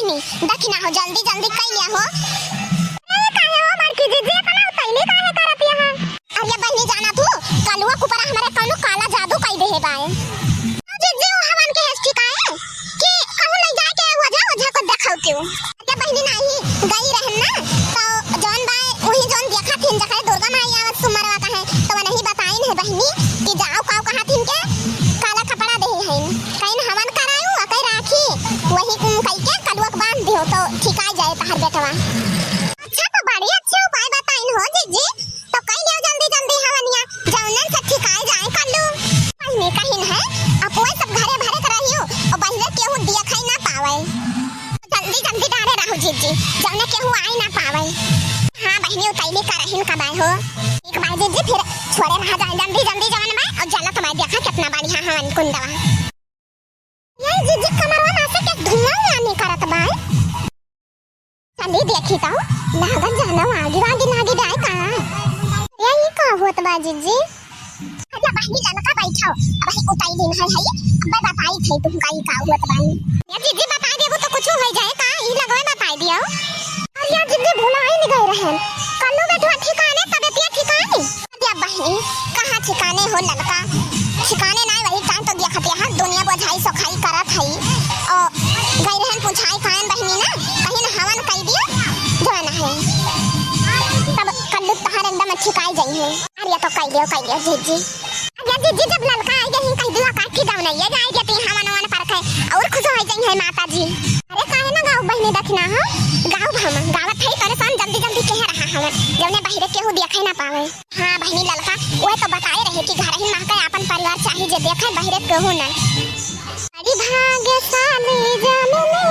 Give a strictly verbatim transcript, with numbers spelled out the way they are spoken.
नी, दखिना हो, जल्दी जल्दी कइ लिया हो। अरे काहे हो बड़की जिज्जी, इतना उतैली काहे करत यहाँ? अरे बहिनी, जाना तू, कलुआ के ऊपर हमरे कौनो काला जादू कइ देहे बाए। जिज्जी, वो हवन के हेस ठिकाए कि कहूँ नहीं जाए के ओझा, ओझा को देखाओ क्यों? अरे बहिनी, नहीं, गई रहन ना, तो जौन बाए, वही जौन देखा थिन, जखरे दुर्गा माई आवत सुमरवा का है, तो वनही बताइन है बहिनी कि जाओ काऊ कहा थिन के काला कपड़ा देहे हैं, कहीं हवन करायू, अकई राखी, वही कुम कई के कलुआ के बांध दियो, तो ठिकाई जाए तहर बेटवा। अच्छा, तो बड़ी अच्छे उपाय बताइन हो जिज्जी, तो कई लियो जल्दी जल्दी हवनिया, जौनन से ठिकाई जाए कल्लू। बहिनी कहिन है, अब वही सब घरे भरे के रहियो, और बहिरे केहू दिया खाई ना पावे। जल्दी जल्दी डारे रहू जिज्जी, जौने केहू आई ना पावे। हाँ बहिनी, उतैली करहिन कबाय हो। एक बार जिज्जी फिर छोड़े रहा जाए, जल्दी जल्दी जवन बाय, और जलत बाय, देखा कितना बढ़िया हवन कुंदवा। ये जिज्जी कमरवा में से के धुआं यानी करत बाय। चली देखी तो, लागत जानो आगी वागी लागी जाए का। ये, ये का होत बा जिज्जी? अच्छा बहिनी ललका बैठो, अब ही उताई दिन है, है, अब बताई थे तुमका ई का होत बानी। ये जिज्जी बताई देबो तो कुछ हो जाए का, ई लगवे बताई दियो। अरे ये जिज्जी भुलाई नहीं गए रहन, कल्लू बेटवा ठिकाने, तबीयतिया ठिकाने। या बहिनी, कहाँ ठिकाने हो ललका? ठिकाने नाय, वही टाइम तो देखत यहाँ दुनिया बोझाई सोखाई करत हई। ओ, गई रहन पूछाई कायन बहिनी ना, कहीं न हवन कई दिया, जवन है। तब कल्लू तहार एकदम ठिकाई जाई है। अरे तो कई दियो, कई दियो जिज्जी। अरे जिज्जी, जब ललका आई गई कह दियो का कि जवन ये जाए गए ती हवन वन पर के और खुश हो जाई है माता जी। अरे काहे ना गाओ बहिनी दखिना हो, गाओ हम गावत है तोरे सन जल्दी जल्दी कह रहा हवन, जवने बहिरे केहू देखे ना पावे। हाँ बहिनी ललका, वह तो बताए रहे कि घरहिन महके आपन परिवार चाही, जे देखे बहिरे केहू ना। बड़ी भाग्यशाली जामिनी,